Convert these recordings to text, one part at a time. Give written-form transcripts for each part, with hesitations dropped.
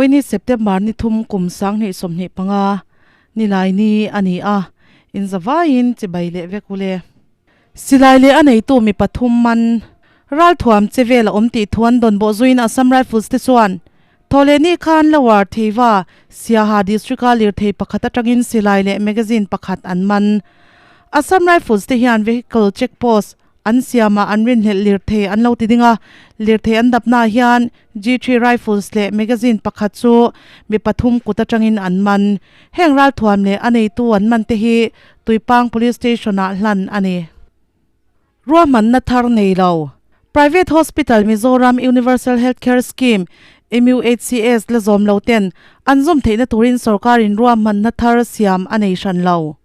Vawiin hi September ni thum kum 2025 nilai ni a ni a, inzavaiin chibai leh vek u le. Silai leh a neitu mi pathum man ralthuam che vel a awm tih thu an dawn bawh zuiin Assam Rifles te chuan Thawhlehni khan Lower Theiva, Siaha District-a lirthei pakhat atangin silai leh magazine pakhat an man. Assam Rifles te hian vehicle check post an siamah an rinhlelh lirthei an lo ti ding a, lirthei an dapnaah hian G-three rifles leh magazine pakhat chu mi pathum kut atangin an man. Heng ralthuam leh a neitu an man te hi Tuipang Police Station-ah hlan a ni. Ruahmanna thar nei lo. Private Hospital Mizoram Universal Health Care Scheme, MUHCS, la zawm lo ten an zawm theihna turin sorkarin ruahmanna thar siam a nei hran lo.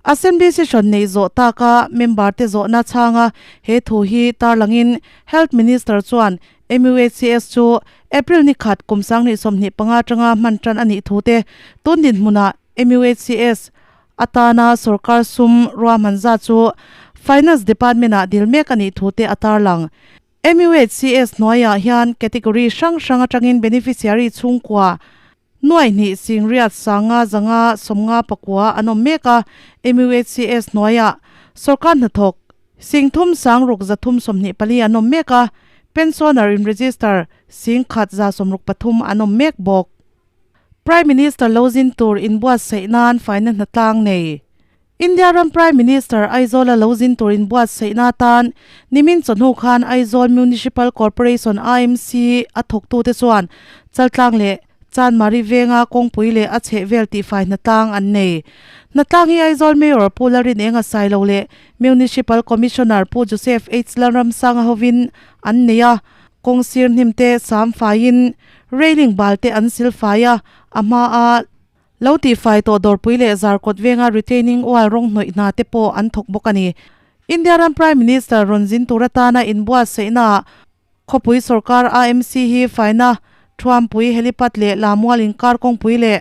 Assembly session neih zawh taka member te zawhna chhanga he thu hi tarlangin Health Minister chuan MUHCS chu April ni khat kum 2025 atanga hman tan a nih thu te tun dinhmunah MUHCS atana sorkar sum ruahman zat chu Finance Department-ah dil mek a nih thu te a tarlang. MUHCS hnuaiah hian category hrang hrang atangin beneficiary chhungkua nuai hnih singriat sanga zanga sawmnga pakua an awm mek a, MUHCS hnuaiah sorkar hnathawk singthum sangruk zathum 24 an awm mek a, pensioner in register singkhat 163 an awm mek bawk. Prime Minister lo zin tur inbuatsaih nan faina hnatlang nei. India ram Prime Minister Aizawl-a lo zin tur inbuatsaihna atan nimin chawhnu khan Aizawl Municipal Corporation, AMC, a thawktute chuan Chaltlang leh Chanmari venga kawngpui leh a chhehvel tihfai hnatlang an nei. Hnatlang hi Aizawl Mayor Pu Larinenga Sailo leh Municipal Commissioner Pu Joseph H Lalramsanga hovin an nei a, kawng sir hnim te sam faiin railing bal te an sil fai a, a hmaa lo tihfai tawh dawrpui leh zarkawt venga retaining wall rawng hnawih hna te pawh an thawk bawk a ni. India ram Prime Minister rawn zin tur atana inbuatsaihnaah khawpui sorkar AMC hi faina thuampui helipad leh Lamual inkar kawngpui leh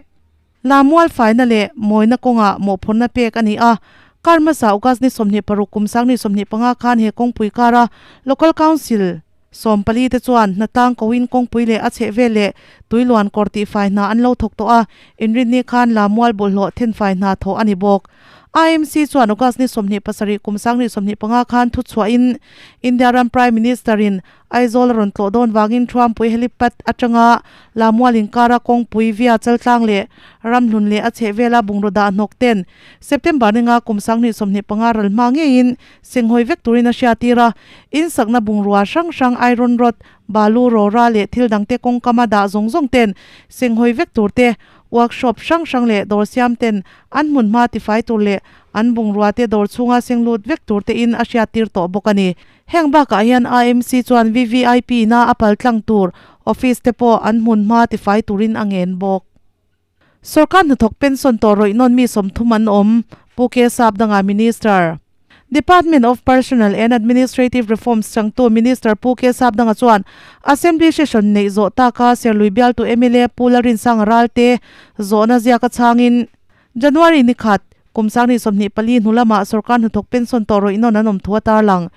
Lamual faina leh mawina kawngah mawhphurhna pek a ni a, kar hmasa August ni 26 kum 2025 khan he kawngpui kara Local Council 14 te chuan hnatlang koin kawngpui leh a chhehvel leh tuiluan kawr tihfai hna an lo thawk tawh a, inrinni khan Lamual bawlhhlawh thenfai hna thawh a ni bawk. IMC chuan August ni 27 kum 2025 khan thuchhuahin India ram Prime Minister in Aizawl a rawn tlawh dawn vangin Thuampui helipad atanga Lamual inkara kawngpui via Chaltlang leh Ramhlun leh a chhehvela bungraw dah hnawk ten September ninga kum 2025 ral hma ngeiin senghawi vek turin a hriattir a. In sakna bungrua hrang hrang iron rod, balu, rawra leh thil dangte kawngkama dah zawng zawng ten senghawi vek tur te, workshop hrang hrang leh dawr siam ten an hmun hma tifai tur leh an bungrua te dawr chhunga senglut vek tur tein a hriattir tawh bawk a ni. Heng bakah hian AMC chuan VVIP na a pal tlang tur office te pawh an hmun hma tifai turin a ngen bawk. Sorkar hnathawk pension tawh rawih nawn mi 30 an awm, Pu K Sapdanga Minister. Department of Personnel and Administrative Reforms changtu Minister Pu K Sapdanga chuan Assembly session neih zawh taka Serlui bialtu mla Pu Lalrinsanga Ralte zawhna ziaka chhangin January ni khat, kum 2024 hnu lamah sorkar hnathawk pension tawh rawih nawn an awm thu a tarlang.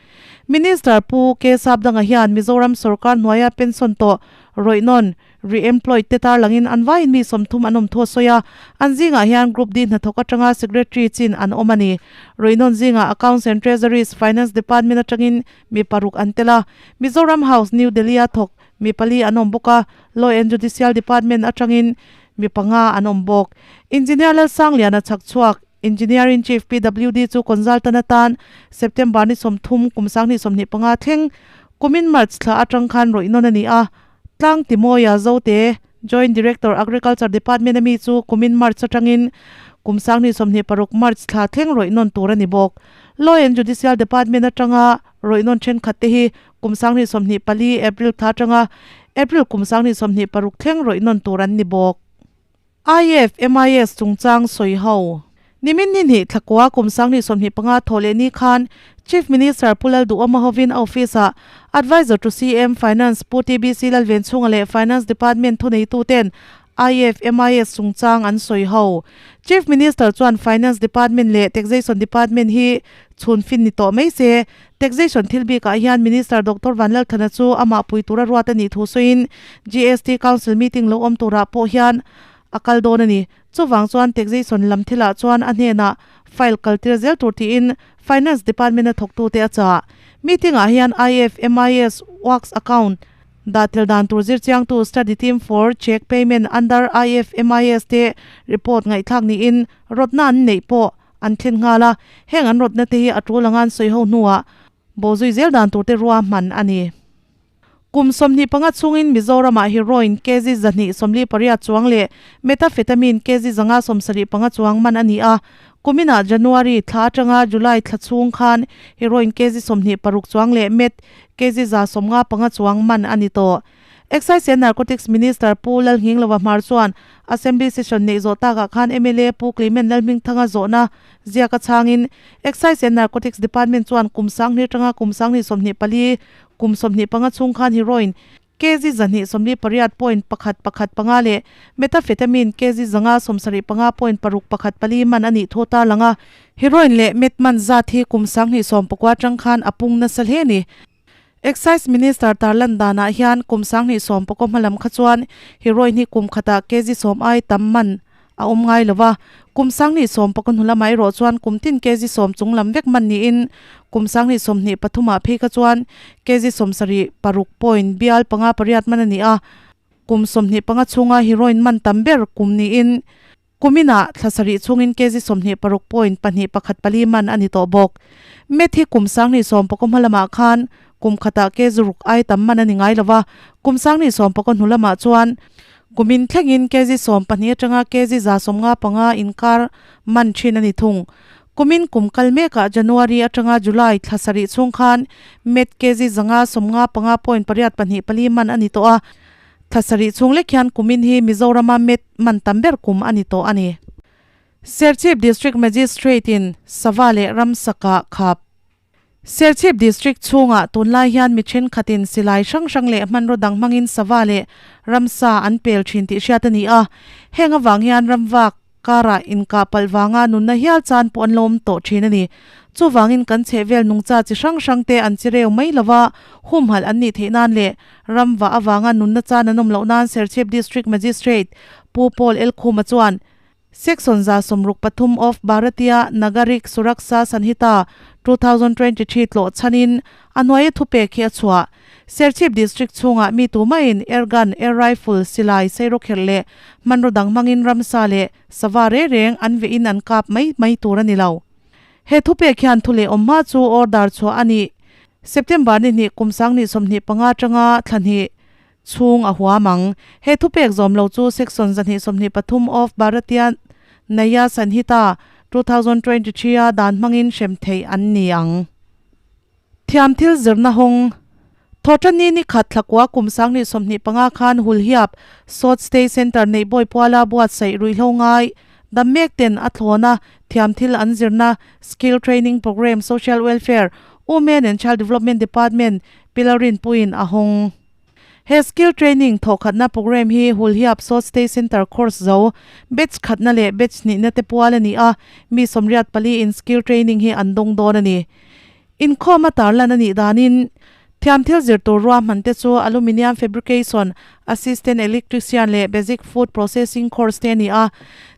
Minister Pu K Sapdanga hian Mizoram sorkar hnuaia pension tawh rawih nawn, re-employed, te tarlangin an vaiin mi 30 an awm thu a sawi a, an zingah hian Group D hnathawk atanga Secretary chin an awm a ni. Rawih nawn zingah Accounts and Treasuries, Finance Department atangin mi paruk an tel a, Mizoram House, New Delhi-a thawk mi pali an awm bawk a, Law and Judicial Department atangin mi panga an awm bawk. Engineer Lalsangliana chhak chhuak, Engineer in Chief PWD chu consultant atan September ni 30 kum 2025 thleng kumin March thla atang khan rawih nawn a ni a, Tlang Timoia Zote, Joint Director Agriculture Department a mi chu kumin March atangin kum 2026 March thla thleng rawih nawn tur a ni bawk. Law and Judicial Department atanga rawih nawn thenkhat te hi kum 2024 April thla atanga April kum 2026 thleng rawih nawn tur an ni bawk. IFMIS chungchang sawi ho. Nimin ni hnih thlakua kum 2025 thawh leh ni khan Chief Minister Pu Lalduhawma hovin a office-ah Advisor to CM, Finance, Pu TBC Lalvenchhunga leh Finance Department thuneituten. IFMIS chungchang an sawi ho. Chief Minister chuan Finance Department leh Taxation Department hi chhun fin ni tawh mai se. Taxation thil bikah hian Minister Doctor Vanlalthana chu amah pui tura ruat a nih thu sawiin GST Council meeting lo awm turah pawh hian a kal dawn a ni. Chuvang chuan Taxation lam thilah chuan a hnenah file kaltir zel tur tiin Finance Department-a thawktute a chah. Meeting-ah hian IFMIS Works Account dah tel dan tur zirchiangtu Study Team for Cheque Payment under IFMIS te report ngaihthlak niin rawtna an neih pawh an thlen nghal a, heng an rawtna te hi a tul anga an sawi ho hnuah bawhzui zel dan tur te ruahman a ni. Kum 25 chhungin Mizoramah heroin kg 248 chuang leh methamphetamine kg 175 chuang man a ni a. Kuminah January thla atanga July thla chhung khan heroin kg 26 chuang leh meth kg 155 chuang man a ni tawh. Excise and Narcotics Minister Pu Lalnghinglova Hmar chuan Assembly Session neih zawh takah khan mla Pu Clement Lalhmingthanga zawhna ziak a chhangin Excise and Narcotics Department chuan kum sanghnih atanga kum sanghnih 24 Kum 25 chhung khan heroin kg 248 point pakhat pakhat panga leh methamphetamine kg 575 point paruk pakhat pali man a nih thu a tarlang a. Heroin leh meth man zat hi kum 2019 atang khan a pung nasa hle a ni. Excise Minister tarlan danah hian kum 2019 hmalam kha chuan heroin hi kum khatah kg 10 ai tam man a awm ngai lo va, kum 2019 hnu lamah erawh chuan kum tin kg 10 chung lam vek man niin kum 2023 ah phei kha chuan kg 76 point bial panga pariat man a ni a, kum 25 chhunga heroin man tam ber kum niin kuminah thla sarih chhungin kg 26 point pahnih pakhat pali man a ni tawh bawk. Meth hi kum 2019 hma lamah khan kum khatah kg ruk ai tam man a ni ngai lo va, kum 2019 hnu lamah chuan Kumin thlengin kg 12 atanga kg 155 inkar man thin a ni thung. Kumin kum kal mekah January atanga July thla sarih chhung khan meth kg 195 point pariat pahnih pali man a ni tawh a. Thla sarih chhung lek hian kumin hi Mizorama meth man tam ber kum a ni tawh a ni. Serchhip District Magistrate in sava leh ramsakah khap. Serchhip District chhungah tunlai hian mi thenkhatin silai hrang hrang leh hmanraw dang hmangin sava leh ramsa an pel thin tih hriat a ni a. Heng avang hian ramvak karah inkah palh vanga nunna hial chan pawh an lo awm tawh thin a ni. Chuvangin kan chhehvel nungcha chi hrang hrang te an chi reu mai lova humhalh an nih theih nan leh ramvah avanga nunna chan an awm loh nan Serchhip District Magistrate Pu Paul Elkhuma chuan Section 163 of Bharatiya Nagarik Suraksha Sanhita, 2023 tlawh chhanin a hnuaia thupek hi a chhuah. Serchhip District chhungah mi tumaiin air gun, air rifle, silai, seirawkherh leh hmanraw dang hmangin ramsa leh sava reng reng an vehin an kap mai mai tur a ni lo. He thupek hian thu leh awm hma chu order chhuah a nih. September ni hnih kum 2025 atanga thla hnih chhung a huam ang. He thupek zawm lo chu Section 123 of Bharatiya Nyaya Sanhita, 2023 a dan hmangin hrem theih an ni ang. Thiam thil zirna hawng Thawhṭanni ni khat thlakua kum 2025 khan Hulhiap South State Centre neih bawi puala buatsaih ruihhlo ngai dam mek ten a thlawn a, thiam thil an zirna Skill Training Programme Social Welfare, Women and Child Development Department, Pilarinpuiin a hawng. He skill training thawhkhatna programme hi Hulhiap South State Centre course zo batch khatna leh batch hnihna te pual a ni a, mi 84 in skill training hi an dawng dawn a ni. Inkhawm a tarlan a nih danin thiamthil zir tur ruahman te chu Aluminium Fabrication, Assistant Electrician leh Basic Food Processing course te a ni a,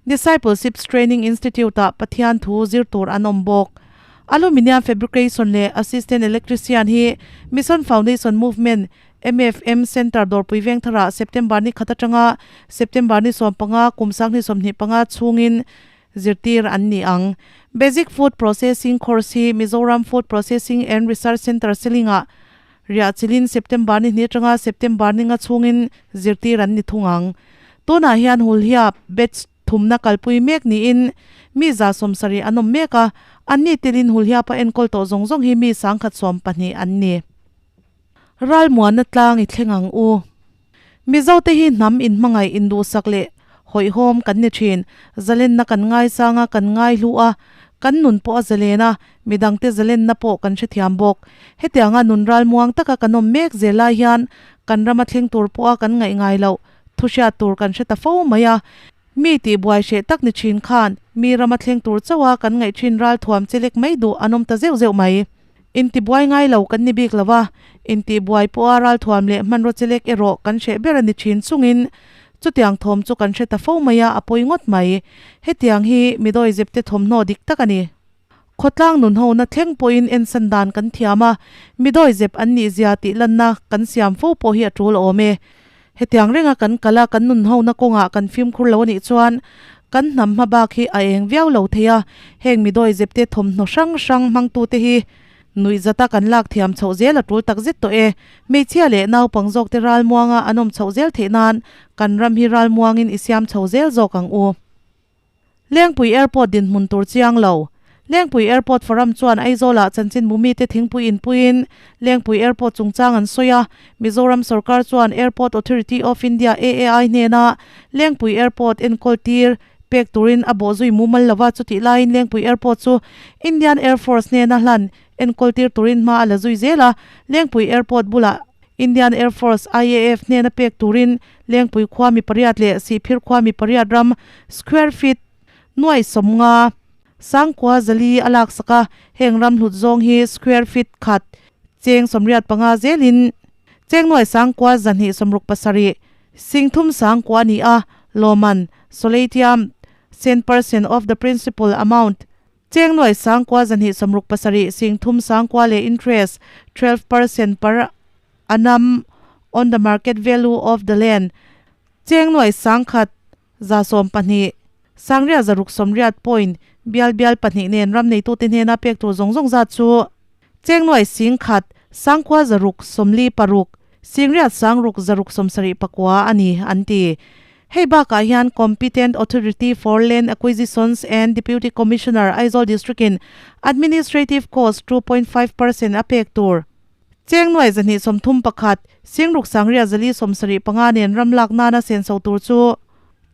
Discipleship Training Institute-ah Pathian thu zir tur an awm bawk. Aluminium Fabrication leh Assistant Electrician hi Mission Foundation Movement, MFM, Centre Dawrpui Vengtharah September ni khat atanga September ni 15 kum 2025 chhungin zirtir an ni ang. Basic Food Processing course hi Mizoram Food Processing and Research Centre Selingah riah chilin September ni hnih atanga September ni nga chhungin zirtir an ni thung ang. Tunah hian Hulhiap batch Thumna kalpui mek niin mi 70 an awm mek a, anni telin Hulhiapa enkawl tawh zawng zawng hi mi 112 an ni. Ralmuanna tlang i thleng ang u. Mizote hi hnam inhmangaih induhsak leh hawihhawm kan ni thin. Zalenna kan ngaisang a, kan ngaihlu a, kan nun pawh a zalen a, midangte zalenna pawh kan hrethiam bawk. Hetianga nun ralmuang taka kan awm mek zel lai hian kan rama thleng tur pawha kan ngaih ngai loh. thu hriat tur kan hre ta fo mai a. Mi tihbuai hreh tak ni thin khan mi rama thleng tur chauha kan ngaih thin ralthuam chelek mai duh an awm ta zeuh zeuh mai. Intibuai ngai lo kan ni bik lo a, intihbuai pawha ralthuam leh hmanraw chelek erawh kan hreh ber a ni thin chungin chutiang thawm chu kan hre ta fo mai a, a pawi ngawt mai. Hetiang hi midawi zepte thawmhnaw dik tak a ni. Khawtlang nun hona thleng pawhin ensan dan kan thiam a, midawi zep an nih zia tih lanna kan siam fo pawh hi a tul awm e. Hetiang renga kan kal a, kan nun hona kawngah kan fimkhur lo a nih chuan kan hnam hma bak hi a eng viau lo thei a, heng midawi zepte thawmhnaw hrang hrang hmangtute hi nuihzata kan lak thiam chhoh zel a tul takzet tawh e. Hmeichhia leh naupang zawkte ralmuanga an awm chhoh zel theih nan kan ram hi ralmuangin i siam chho zel zawk ang u. Lengpui Airport dinhmun tur chiang lo. Lengpui Airport Forum chuan Aizawlah chanchinbu mite thingpui inpuiin Lengpui Airport chungchang an sawi a, Mizoram sorkar chuan Airport Authority of India, AAI, hnena Lengpui Airport enkawl tir pek turin a bawhzui mumal lova, chutih laiin Lengpui Airport chu Indian Air Force hnena hlan enkawl tir turin hma a la zui zel a, Lengpui Airport bulah Indian Air Force, IAF, hnena pek turin Lengpui khua mi pariat leh Sihphir khua mi pariat ram square feet nuai 50 sangkua zali a laksak a, heng ram hlut zawng hi square feet khat cheng 85 zelin cheng nuai sangkua 267 singthum sangkua a ni a, lawman, solatium, cent percent of the principal amount, cheng nuai sangkua 267 singthum sangkua leh interest 12% per annum on the market value of the land, cheng nuai 10,000 120 sangriat 680 point bial bial pahnih nen ram neitute hnena pek tur zawng zawng zat chu cheng nuai 10,000 9,646 singriat 6,000 679 a ni an ti. Hei bakah hian Competent Authority for Land Acquisitions and Deputy Commissioner Aizawl District in Administrative Cost 2.5% a pek tur Cheng nuai 231 singruk sangriat 475 nen ram lak nana senso tur chu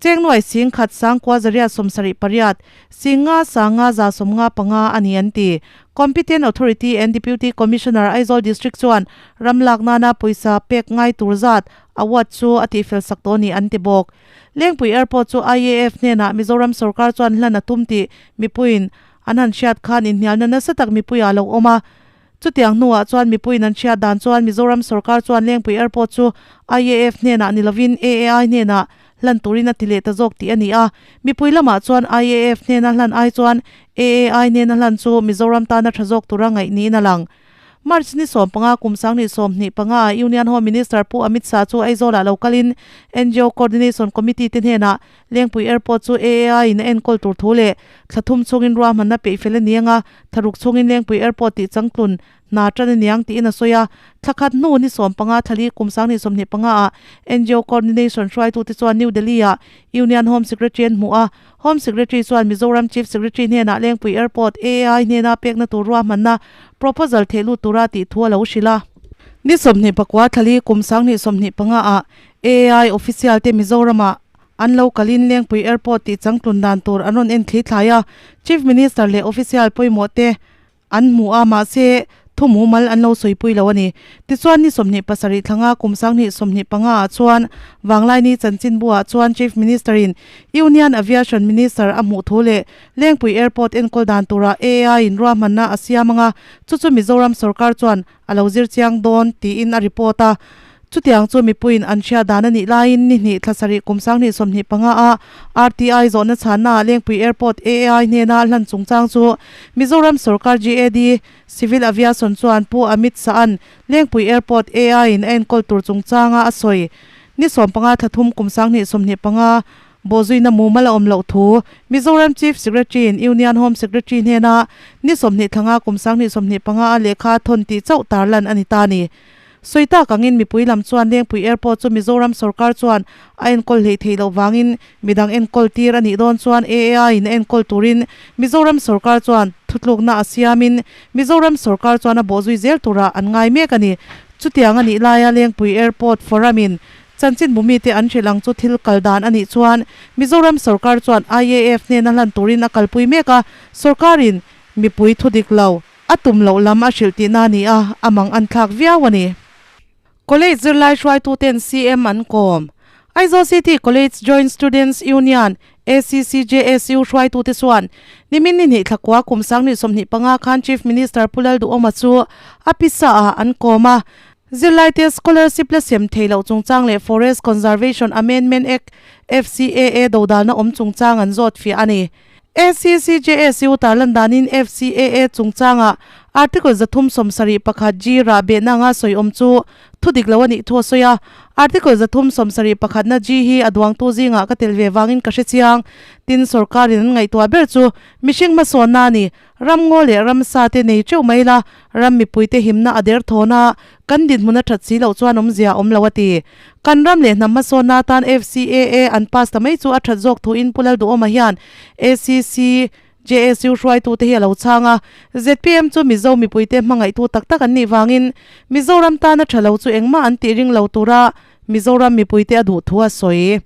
cheng nuai 10,000 9,878 singa sanga za 55 a ni an ti. Competent Authority and Deputy Commissioner Aizawl District chuan ram lak nana pawisa pek ngai tur zat award chu a tihfel sak tawh a ni an ti bawk. Lengpui Airport chu IAF hnenah Mizoram sorkar chuan hlan a tum tih mipuiin an han hriat khan inhnialna nasa tak mipuiah a lo awm a. Chutiang hnuah chuan mipuiin an hriat dan chuan Mizoram sorkar chuan Lengpui Airport chu IAF hnenah ni lovin AAI hnenah hlan turin a ti leh ta zawk tih a ni a. Mipui lamah chuan IAF hnena hlan ai chuan AAI hnena hlan chu Mizoram tana tha zawk tura ngaih niin a lang. March ni 15 kum 2025 ah Union Home Minister Pu Amit Shah chu Aizawlah lo kalin NGO Coordination Committee te hnenah Lengpui Airport chu AAI in a enkawl tur thu leh thla thum chungin ruahmanna peih fel a ni anga thlaruk chungin Lengpui Airport tih changtlun hna tan a niang tiin a sawi a. Thla khat hnu ni 15 thlali kum 2025 ah NGO Coordination hruaitute chuan New Delhi ah Union Home Secretary an hmuh a. Home Secretary chuan Mizoram Chief Secretary hnenah Lengpui Airport AAI hnena pekna tur ruahmanna proposal thehlut tura tih thu a lo hrilh a. Ni 29 thlali kum 2025 ah AAI official te Mizoram ah An lo kalin Lengpui Airport tih changtlun dan tur an rawn en thli thlai a, Chief Minister leh official pawimawh te an hmu a, mahse thu mumal an lo sawipui lo a ni. Tichuan ni 27 thlanga kum 2025 ah chuan Vanglaini chanchinbu ah chuan Chief Minister in Union Aviation Minister a hmuh thu leh Lengpui Airport enkawl dan turah AAI in ruahmanna a siam anga chu chu Mizoram sorkar chuan a lo zir chiang dawn tiin a report a. Chutiang chu mipuiin an hriat dan a nih laiin ni hnih thla sarih kum 2025 a RTI zawhna chhanna ah Lengpui Airport AAI hnena hlan chungchang chu Mizoram sorkar GAD Civil Aviation chuan Pu Amit Shah-a'n Lengpui Airport AAI in a enkawl tur chungchanga a sawi ni 15 thla thum kum 2025 Bawhzuina mumal a awm loh thu Mizoram Chief Secretary in Union Home Secretary hnena ni 20 thlanga kum 2025 a lehkha a thawn tih chauh tarlan a ni ta a ni. Sawi tak angin mipui lam chuan Lengpui Airport chu Mizoram sorkar chuan a enkawl hleih theih loh vangin midang enkawl tir a nih dawn chuan AAI in a enkawl turin Mizoram sorkar chuan thutlukna a siamin Mizoram sorkar chuan a bawhzui zel turah an ngai mek a ni. Chutiang a nih laia Lengpui Airport Forum in Chanchinbu mite an hrilh ang chu thil kal dan a nih chuan Mizoram sorkar chuan IAF hnena hlan turin a kalpui mek a, sorkarin mipui thu dik lo a tum loh lam a hrilh tihna a ni a, a mang an thlak viau a ni. College zirlai hruaituten CM an kawm. Aizawl City College Joint Students Union, ACCJSU, hruaitute chuan nimin ni hnih thlakua kum 2025 khan Chief Minister Pu Lalduhawma chu a pisa ah an kawm a. Zirlaite scholarship la sem thei loh chungchang leh Forest Conservation Amendment Act, FCAA, dodalna awm chungchang an zawt fiah a ni. ACCJSU tarlan danin FCAA chungchanga Article 371 G rah behna anga sawi awm chu thu dik lo a nih thu a sawi a. Article 371 na G hi a duangtu zingah ka tel ve vangin ka hre chiang. Tin, sorkarin an ngaihtuah ber chu mihring hmasawnna a ni. Ramngaw leh ramsa te nei teuh mai la, ram mipuite himna a derthawn a, kan dinhmun a that si loh chuan awmzia a awm lo a ti. Kan ram leh hnam hmasawnna atan FCAA an pass ta mai chu a that zawk thuin Pu Lalduhawma hian ACC JSU hruaitute hi a lo chhang a, zpm chu Mizo mipuite hmangaihtu tak tak an nih vangin Mizoram tana tha lo chu engmah an tih ring lo tura Mizoram mipuite a duh thu a sawi.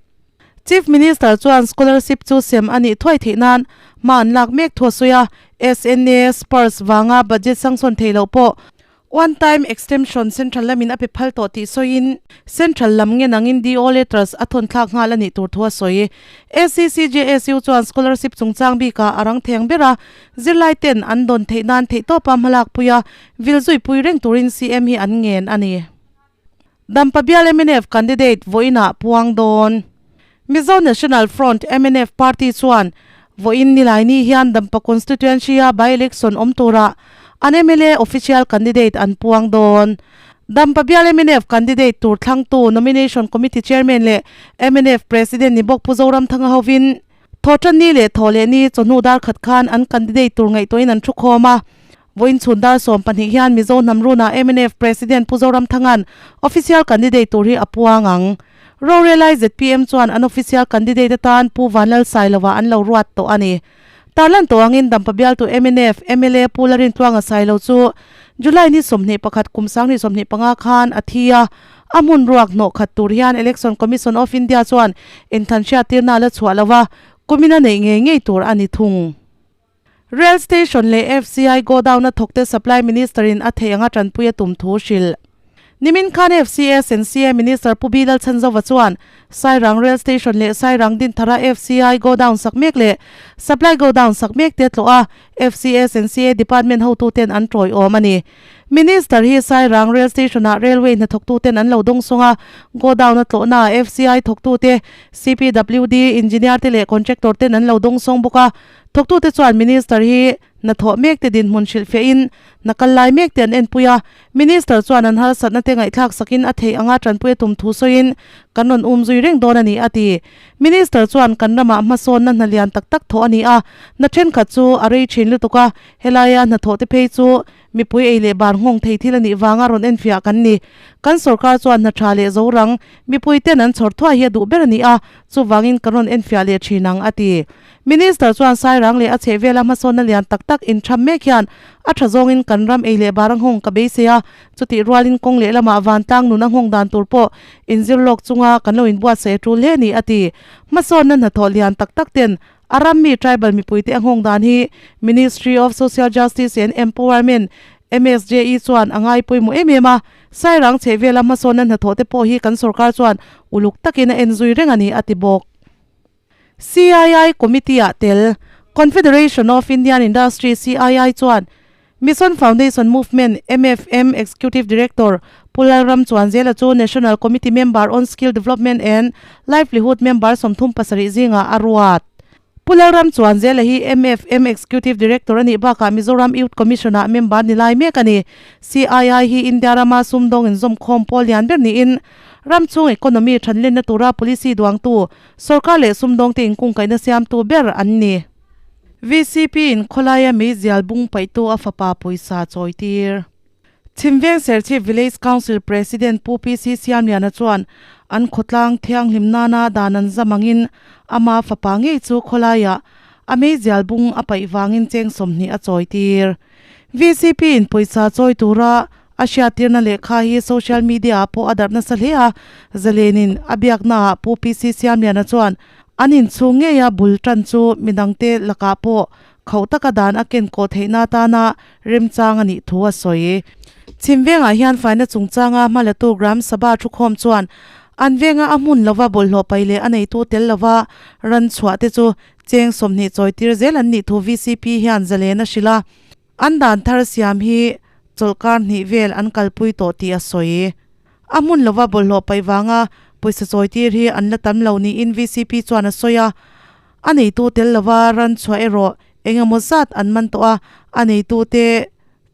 Chief Minister chuan scholarship chu sem a nih thuai theih nan hma an lak mek thu a sawi a, SNA Spurs vanga budget sanction theih loh pawh One time extension Central lamin a pe phal tawh tih sawiin Central lam nge nangin DO letters a thawn thlak nghal a nih tur thu a sawi. ACCJSU chuan scholarship chungchang bikah a rang theng ber a, zirlai ten an dawn theih nan theihtawpa hmalak pui a, vil zui pui reng turin CM hi an ngen a ni. Dampa bial mnf candidate vawiinah puang dawn. Mizo National Front, mnf, party chuan vawiin Nilaini hian Dampa constituency-a by-election awm turah an mla official candidate an puang dawn. Dampa bial mnf candidate tur thlangtu Nomination Committee Chairman leh mnf President ni bawk Pu Zoramthanga hovin Thawhtanni leh Thawhlehni chawhnu dar khat khan an candidate tur ngaihtuahin an thukhawm a. Vawiin chhun dar 12 hian Mizo hnam runah mnf President Pu Zoramthanga'n official candidate tur hi a puang ang. Rorelai zpm chuan an official candidate atan Pu Vanlal Sailova an lo ruat tawh a ni. Tarlan tawh angin Dampa bialtu mnf mla Pu Larintluanga Sailo chu July ni 21 kum 2025 khan a thi a, a hmun ruak hnawh khat tur hian Election Commission of India chuan inthan hriattirna a la chhuah lo a, kumin a neih ngei ngei tur a ni thung. Rail Station leh FCI Godown a thawkte Supply Minister in a theih anga tanpui a tum thu hrilh. Nimin khan FCS and CA Minister Pu Bilal Chhanzova chuan Sairang Rail Station leh Sairang Dinthara FCI Godown sak mek leh Supply Godown sak mek te tlawh a, FCS and CA Department hotuten an tawiawm a ni. Minister hi Sairang Rail Station-ah Railway hnathawktuten an lo dawng sawng a, Godown a tlawhnaah FCI thawktute, CPWD Engineer te leh Contractor ten an lo dawng sawng bawk a. Thawktute chuan Minister hi hnathawh mekte dinhmun hrilhfiahin hna kal lai mekte an enpui a, Minister chuan an harsatna te ngaihthlak sakin a theih anga tanpui a tum thu sawiin kan rawn um zui reng dawn a ni a ti. Minister chuan kan ramah hmasawnna hna lian tak tak thawh a ni a, hna thenkhat chu a rei thin lutuk a, helaia hnathawh te phei chu mipui ei leh bar nghawng thei thil a nih vanga rawn enfiah kan ni. Kan sorkar chuan hna tha leh zo rang mipui ten an chhawr thuai hi a duh ber a ni a, chuvangin kan rawn enfiah leh thin ang a ti. Minister chuan Sairang leh a chhehvela hmasawnna lian tak tak intham mek hian a tha zawngin kan ram ei leh bar a nghawng ka beisei a, chutih rualin kawng leh lamah vantlang nun a nghawng dan tur pawh inzir lawk chunga kan lo inbuatsaih a tul hle a ni a ti. Hmasawnna hnathawh lian tak tak ten a ram mi tribal mipuite a nghawng dan hi Ministry of Social Justice and Empowerment, MSJE, chuan a ngai pawimawh em em a, Sairang chhehvela hmasawnna hnathawh te pawh hi kan sorkar chuan uluk takin a enzui reng a ni a ti bawk. CII Committee-ah tel Confederation of Indian Industry, CII, chuan Mission Foundation Movement, MFM, Executive Director Pu Lalram Chuanzela chu National Committee Member on Skill Development and Livelihood member 37 zingah a ruat. Pu Lalram Chuanzela hi MFM Executive Director a nih bakah Mizoram Youth Commission-ah member ni lai mek a ni. CII hi India rama sumdawng inzawmkhawm pawl lian ber niin ram chhung economy thanlenna tura policy duangtu Sorkar leh sumdawngte inkungkaihna siamtu ber an ni. VCP in khawlaia meizial bung paihtu a fapa pawisa chawitir. Chhimveng Serchhip Village Council President Pu PC Siamliana chuan an khawtlang thianghlim nana dan an zam angin ama fapa ngei chu khawlaiah a meizial bung a paih vangin cheng 20 a chawitir. VCP in pawisa chawi tura A hriattirna lehkha hi social media ah pawh a darh nasa hle a, Zalenin a biaknaah Pu PC Siamliana chuan an inchhung ngeia bul tan chu midangte lakah pawh khauh taka dan a ken kawh theihna atana remchang a nih thu a sawi. Chhimvengah hian faina chungchanga hmalatu Gram Sabha thukhawm chuan. An venga a hmun lova bawlhhlawh paih leh a neitu tel lova ran chhuah te chu cheng 20 chawi tir zel an nih thu vcp hian zalen a hrilh a. An dan thar siam hi chawlhkar hnih vel an kalpui tawh tih a sawi. A hmun lova bawlhhlawh paih vanga pawisa chawi tir hi an la tam lo niin vcp chuan a sawi a. A neitu tel lova ran chhuah erawh eng emaw zat an man tawh a, a neitute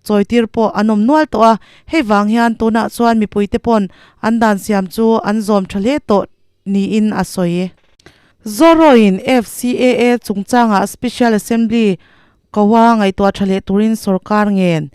chawitir pawh an awm nual tawh a, hei vang hian tunah chuan mipuite pawn an dan siam chu an zawm tha hle tawh niin a sawi. Zoroin FCAA chungchangah Special Assembly Koa ngaihtuah tha leh turin sorkar ngen.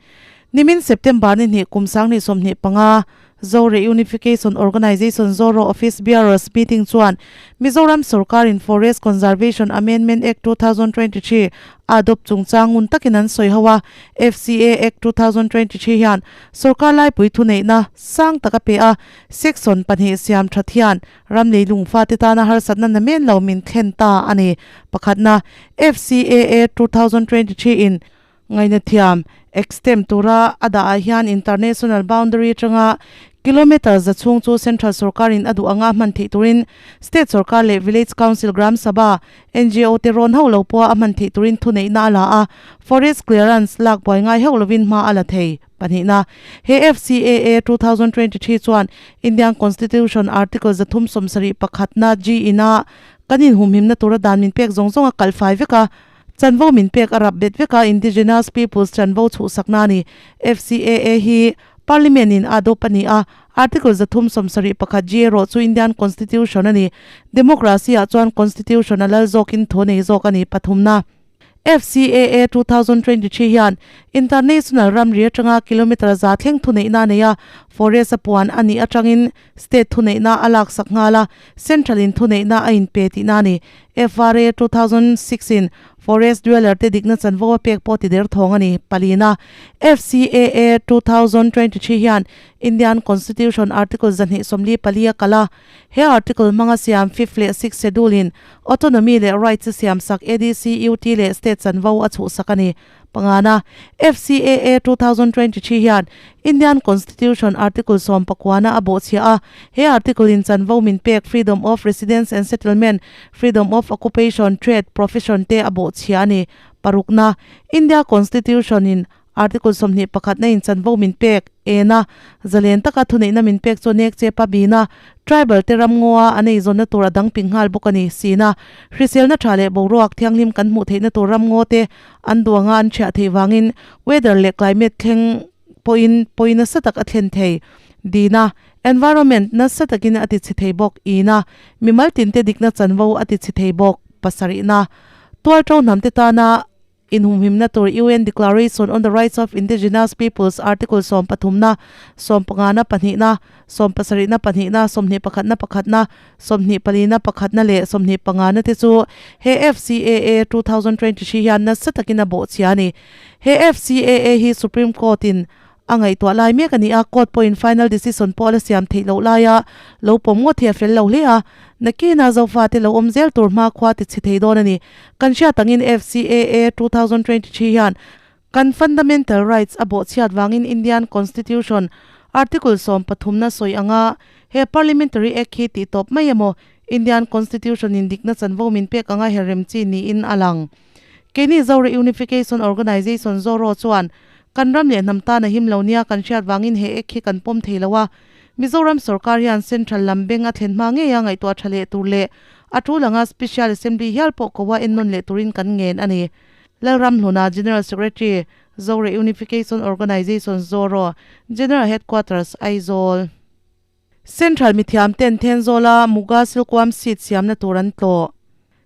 Nimin September ni hnih kum 2025 Zo Reunification Organisation Zoro Office Bearers Meeting chuan Mizoram sorkarin Forest Conservation Amendment Act 2023 a adopt chungchang ngun takin an sawi ho a. FCA Act 2023 hian sorkar laipui thuneihna sang tak a pe a, Section pahnih siam that hian Ram lei lungfate tana harsatna na men lo min thlen ta a ni. Pakhatna, FCAA 2023 in ngaihna thiam, extend, tura a dah ah hian international boundary atanga kilometre za chhung chu central sorkarin a duh anga hman theih turin state sorkar leh village council gram sabha, ngo te rawn hauh lo pawha a hman theih turin thuneihna a la a, forest clearance lak buai ngai hauh lovin hma a la thei. Pahnihna, he FCAA 2023 chuan Indian Constitution Article 371 pakhatna G ina kan inhumhimna tura dan min pek zawng zawng a kalh fai vek a, chanvo min pek a rap bet vek a, Indigenous Peoples chanvo chhuhsakna a ni. FCAA hi Parliament in a adopt a ni a, Article 371 G erawh chu Indian Constitution a ni. Democracy ah chuan Constitution a lal zawkin thu nei zawk a ni. Pathumna. FCAA 2023 hian international ramri atanga kilometre za thleng thuneihna a nei a, forest a puan a nih atangin state thuneihna a laksak nghal a, central in thuneihna a inpe tihna a ni. FRA 2006 in forest dweller te dikna chanvo a pek pawh ti der thawng a ni. Palina, FCAA 2023 hian Indian Constitution Article 244 a kalh a, He article hmanga siam fifth leh sixth schedule in autonomy leh rights a siam sak ADC, UT leh state chanvo a chhuhsak a ni. Pangana, FCAA 2023 hian Indian Constitution Article sawmpakuana a bawhchhiah a, he article in chanvo min pek freedom of residence and settlement, freedom of occupation, trade, profession te a bawhchhiah a ni. Parukna, India Constitution in Article 21 na in chanvo min pek en a, zalen taka thuneihna min pek chu nek che pa bin a, tribal te ram ngaw a an eizawnna tur a dang ping nghal bawk a ni. Sina, hriselna tha leh boruak thianghlim kan hmuh theihna tur ram ngaw te an duh anga an thiah theih vangin weather leh climate thleng pawhin pawi nasa tak a thlen thei. Dina, environment nasa takin a ti chhe thei bawk. Ina, mimal tinte dikna chanvo a ti chhe thei bawk. Pasarihna, tualto hnam te tana Inhumhimna tur UN Declaration on the Rights of Indigenous Peoples Article sawmpathumna, sawmpangana pahnihna, sawmpasarihna pahnihna, sawmhnihpakhatna pakhatna, sawmhnihpalina pakhatna leh sawmhnihpangana te chu he FCAA 2023 hian nasa takin a bawhchhia a ni. He FCAA hi Supreme Court in A ngaihtuah lai mek a ni a, court pawhin final decision pawh a la siam theih loh laia lo pawm ngawt hi a fel lo hle a. Nakina Zofate lo awm zel tur hmakhua ti chhe thei dawn a ni. Kan hriat angin FCAA 2023 hian kan fundamental rights a bawhchhiat vangin Indian Constitution Article sawmpathumna sawi anga he Parliamentary Act hi tih tawp mai emaw Indian Constitution in dikna chanvo min pek anga herrem chi niin a lang. Keini Zo Reunification Organisation, ZORO, chuan kan ram leh hnam tan a him lo nia kan hriat vangin he ek hi kan pawm thei lo a. Mizoram sorkar hian Central lam beng a thlen hma ngeia ngaihtuah tha leh tur leh a tul anga Special Assembly hial pawh ko a ennawn leh turin kan ngen a ni. Lalramhluna, General Secretary, Zo Reunification Organisation, ZORO, General Headquarters, Aizawl. Central mithiam ten Thenzawla Muga Silkworm Seed siamna tur an tlawh.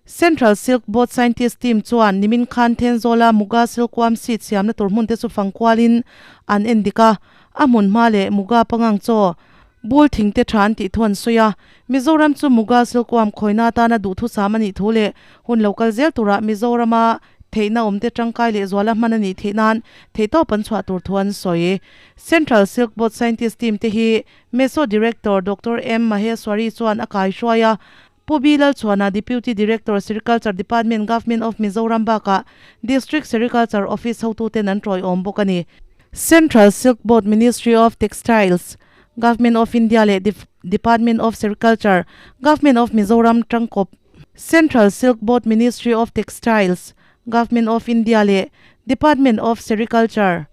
Central Silk Board Scientist Team chuan nimin khan Thenzawla Muga Silkworm Seed siamna tur hmun te chu fangkualin an en dik a, a hmun hma leh Muga pangang chaw bul thing te tha an tih thu an sawi a. Mizoram chu Muga Silkworm khawina atana duhthusam a nih thu leh hun lo kal zel turah Mizorama theihna awmte tangkai leh zuala hman a nih theih nan theihtawp an chhuah tur thu an sawi. Central Silk Board Scientist Team te hi Meso Director Doctor M Maheswari chuan a kaihruai a, Pu B Lalchhuana Deputy Director Sericulture Department Government of Mizoram bakah District Sericulture Office hotuten an tawiawm bawk a ni. Central Silk Board Ministry of Textiles, Government of India leh Department of Sericulture, Government of Mizoram tangkawp, Central Silk Board Ministry of Textiles, Government of India leh Department of Sericulture,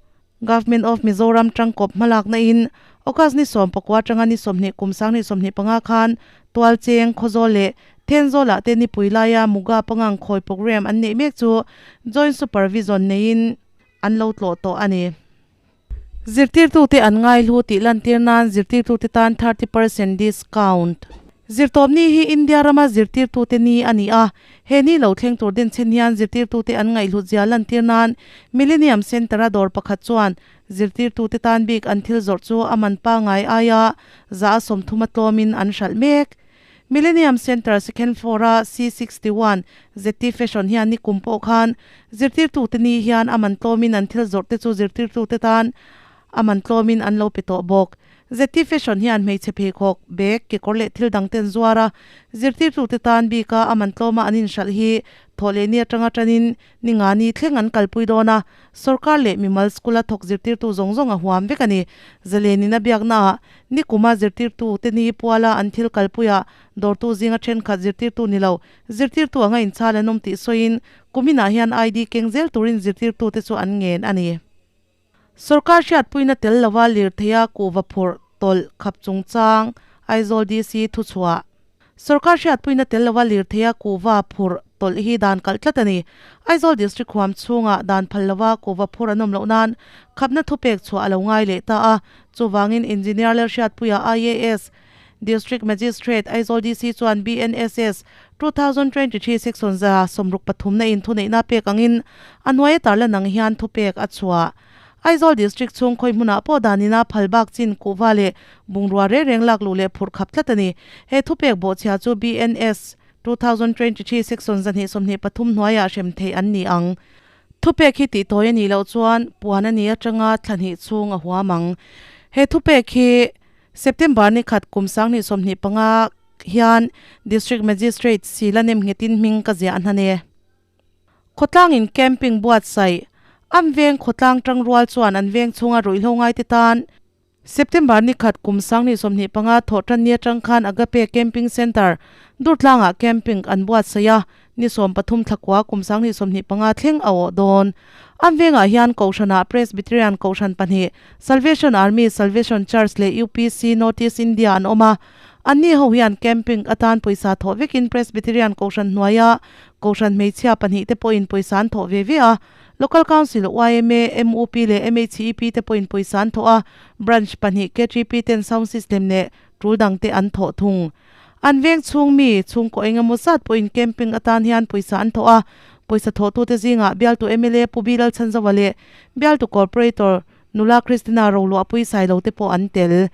Government of Mizoram tangkawp hmalakna in August ni 19 atanga ni 20 kum 2025 khan Tualcheng, Khawzawl leh Thenzawlah te nipui laia Muga pangang khawi programme an neih mek chu Joint Supervision neiin an lo tlawh tawh a ni. Zirtirtute an ngaihlu tih lantir nan zirtirtute tan 30% discount. Zirtawpni hi India rama zirtirtute ni a ni a, he ni lo thleng tur denchhen hian zirtirtute an ngaihhlut zia lantir nan Millennium Centre-a dawr pakhat chuan zirtirtute tan bik an thil zawrh chu a man pangngai aia 30% a tlawmin an hralh mek. Millennium Centre second floor-a C61 ZT Fashion hian nikum pawh khan zirtirtute ni hian a man tlawmin an thil zawrhte chu zirtirtute tan a man tlawmin an lo pe tawh bawk. ZT Fashion hian hmeichhe pheikhawk, bag, kekawr leh thil dang ten zuar a, zirtirtute tan bika a man tlawma an inhralh hi thawh leh ni atanga tanin Ni nga ni thleng an kalpui dawn a, sorkar leh mimal school-a thawk zirtirtu zawng zawng a huam vek a ni. Zalenin a biaknaah nikuma zirtirtu te ni puala an thil kalpuiah dawrtu zinga thenkhat zirtirtu ni lo, zirtirtu anga inchhal an awm tih sawiin kuminah hian ID keng zel turin zirtirtu te chu an ngen a ni. Sorkar hriatpuina tel lova lirtheia kuhva phurh tawlh khap chungchang Aizawl DC thuchhuah. Sorkar hriatpuina tel lova lirtheia kuhva phurh tawlh hi dan kalh tlat a ni. Aizawl District huam chhungah dan phal lova kuhva phurh an awm loh nan khapna thupek chhuah a lo ngai leh ta a. Chuvangin Engineer Lalhriatpuia IAS, District Magistrate, Aizawl DC chuan BNSS, 2023 Section 63 na in thuneihna pek angin a hnuaia tarlan ang hian thupek a chhuah. Aizawl District chhung khawi hmunah pawh danina phal bak chin kuhva leh bungrua reng reng lak luh leh phurh khap tlat a ni. He thupek bawhchhia chu BNS, 2023 Section 123 hnuaiah hrem theih an ni ang. Thupek hi tihtawi a nih loh chuan puan a ni atanga thla hnih chhung a huam ang. He thupek hi September ni khat kum 2025 hian District Magistrate Sila Nemnghetin hming ka ziah hnan e. Khawtlangin camping buatsaih an veng khawtlang tangrual chuan an veng chhunga ruihhlo ngaite tan September ni khat kum 2025 thawh tan ni atang khan Agape Camping Centre Durtlangah camping an buatsaih a, ni 13 thlakua kum 2025 thleng a awh dawn. An vengah hian Kohhranah Presbyterian Kohhran pahnih, Salvation Army, Salvation Church leh UPC North East India an awm a. Anni ho hian camping atan pawisa thawh vekin Presbyterian Kohhran hnuaia Kohhran hmeichhia pahnih te pawhin pawisa an thawh ve ve a. Local Council, yma, mup leh MHEP te pawhin pawisa an thawh a, Branch pahnih KTP ten sound system leh tul dang te an thawh thung. An veng chhung mi, chhungkaw eng emaw zat pawhin camping atan hian pawisa an thawh a, pawisa thawhtute zingah bialtu mla Pu Bilal Chhanzova leh bialtu Corporator Nula Christina Roluahpui Sailo te pawh an tel.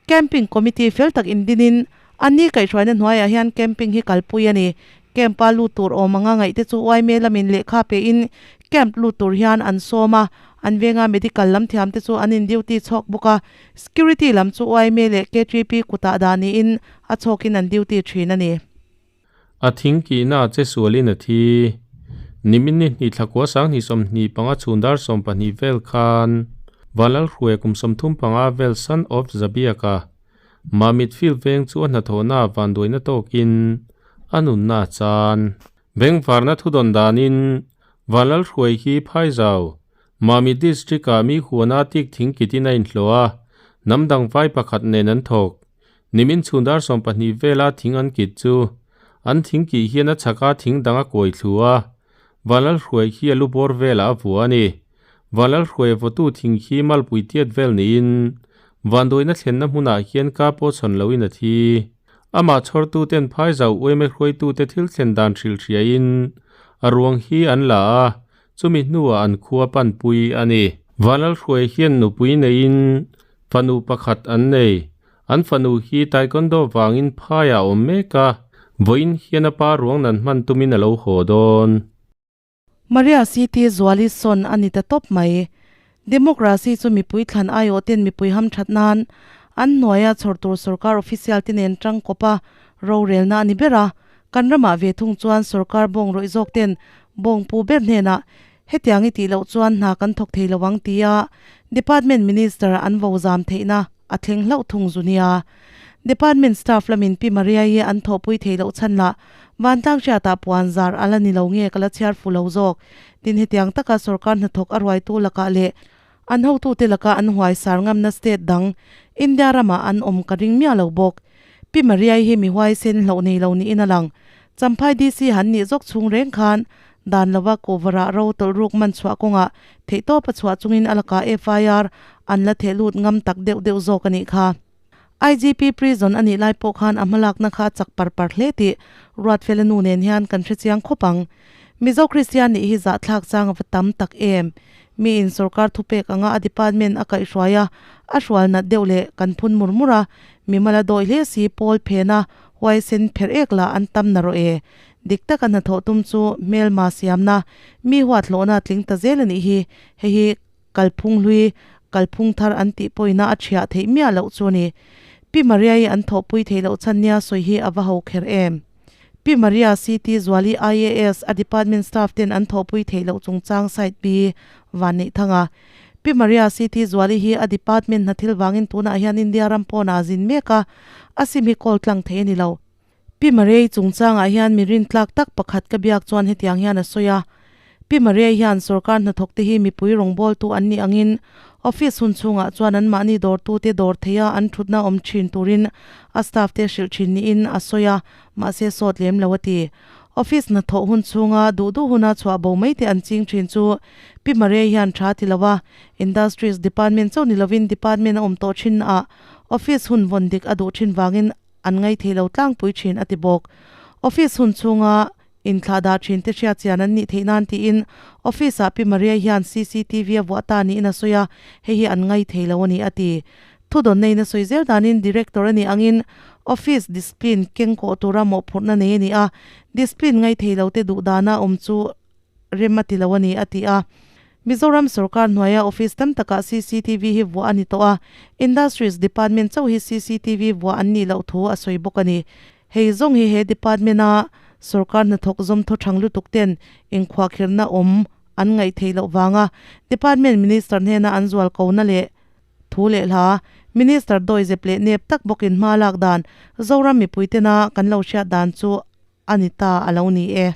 Camping Committee fel tak indinin anni kaihhruaina hnuaiah hian camping hi kalpui a ni. Camp-a lut tur awm anga ngaihte chu yma lamin lehkha pein camp lut tur hian an sawm a, an venga medical lam thiamte chu an in duty chhawk bawk a, security lam chu yma leh KTP kutah dah niin a chhawkin an duty thin a ni. A thing kihna che sualin a thi. Nimin ni hnih thlakua 2025 chhun dar 12 vel khan Vanlalhruaia kum 35 vel son of Zabiaka Mamit field veng chu a hnathawhna ah vanduaina tawkin a nunna a chan. Bengvarna thudawn danin Vanlalhruai hi Phaizau, Mamit District ah mi huana tik thing kitin a inhlawh a, hnam dang vai pakhat nen an thawk. Nimin chhun dar 12 vela thing an kit chu an thing kih hian a chhaka thing dang a kawi thlu a, Vanlalhruai khi a lu bawr velah a vua a ni. Vanlalhruaia vawtu thing khi malpui tiat vel niin vanduaina thlenna hmunah hian ka pawh chhawn loin a thi. Amah chhawrtuten phaizau uaime hruaitute thil thlen dan hrilhhriain a ruang hi an la a, chumi hnuah an khua panpui a ni. Vanlalhruaia hian nupui neiin fanu pakhat an nei. An fanu hi taekwondo vangin phaiah a awm mek a, vawiin hian a pa ruang nan hman tumin a lo haw dawn. Maria City Zuali sawn a ni ta tawp mai. Democracy chu mipui thlan aiawh ten mipui hamthat nan an hnuaia chhawr tur sorkar official te nen tangkawp a rorelna a ni ber a. Kan ramah ve thung chuan sorkar bawng rawih zawk ten bawng pu ber hnenah hetiang i tih loh chuan hna kan thawk thei lo ang tia department minister an vo zam theihna. a thleng hlauh thung zu nia. Department staff lamin Pi Maria-i an thawhpui thei loh chhan lah vantlang hriatah puan zar a la ni lo nge ka la chhiar fu lo zawk. Tin hetiang taka sorkar hnathawk a ruaitu lakah leh an hotute laka an huaisar ngamna state dang India ramah an awm ka ring miah lo bawk. Pi Maria-i hi mi huaisen hlauh nei lo niin a lang. Champhai DC han nih zawk chhung reng khan dan lova cover-ah ro tawlh ruk man chhuah kawngah theihtawp a chhuah chungin a lakah FIR an la theh lut ngam tak deuh deuh zawk a nih kha. IGP prison a nih lai pawh khan a hmalakna kha a chak par par hle tih Ruatfela nu nen hian kan hrechiang khawp ang. Mizo Kristian nih hi zahthlak chang a va tam tak em? Mi in sorkar thupek anga a department a kaihhruai a, a hrual nat deuh leh kan phun mur mur a, mimal a dawih hle si pawl phena huaisen pherh ek lah an tam na rawh e. Dik taka hnathawh tum chu hmelma siamna, mi huat hlawhna tling ta zel a nih hi, hei hi kalphung hlui, kalphung thar an tih pawina a thiah theih miah loh chu a ni. Pi Maria-i an thawhpui theih loh chhan nia sawi hi a va ho kher em? Pi Maria CT Zuali IAS a department staff ten an thawhpui theih loh chungchang site bi Vanneihthanga. Pi Maria CT Zuali hi a department hna thil vangin tunah hian India ram pawnah a zin mek a, a sim hi call tlang thei a ni lo. Pi Maria-i chungchangah hian mi rintlak tak pakhat ka biak chuan hetiang hian a sawi a, Pi Maria hian sorkar hnathawkte hi mipui rawngbawltu an nih angin office hun chhungah chuan anmahni dawrtute dawr theia an thutna awm thin turin a staff te hrilh thin niin a sawi a, mahse sawt lem lo a ti. Office hnathawh hun chhunga duh duh huna chhuah bo mai te an ching thin chu Pi Maria hian tha ti lo a, Industries Department chauh ni lovin Department a awm tawh thin ah office hun vawn dik a duh thin vangin an ngaithei lo tlangpui thin a ti bawk. Office hun chhunga Inthlah dah thin te hriat chian an nih theih nan tiin office ah Pi Maria hian cctv a vuah ta niin a sawi a, hei hi an ngai thei lo a ni a ti. Thudawn neiin a sawi zel danin Director a nih angin office discipline keng kawh tura mawhphurhna nei a ni a, discipline ngai thei lo te duh dana awm chu rem a ti lo a ni a ti a. Mizoram sorkar hnuaia office tam takah cctv hi vuah a ni tawh a, Industries Department chauh hi cctv vuah an nih loh thu a sawi bawk a ni. Hei zawng hi he department a sorkar hnathawk zawm thaw thang lutuk ten inkhuahkhirhna awm an ngaih theih loh vanga department minister hnena an zual kona leh thu leh hla minister dawizep leh nep tak bawkin hma lak dan Zoram mipui tena kan lo hriat dan chu a ni ta a lo ni e.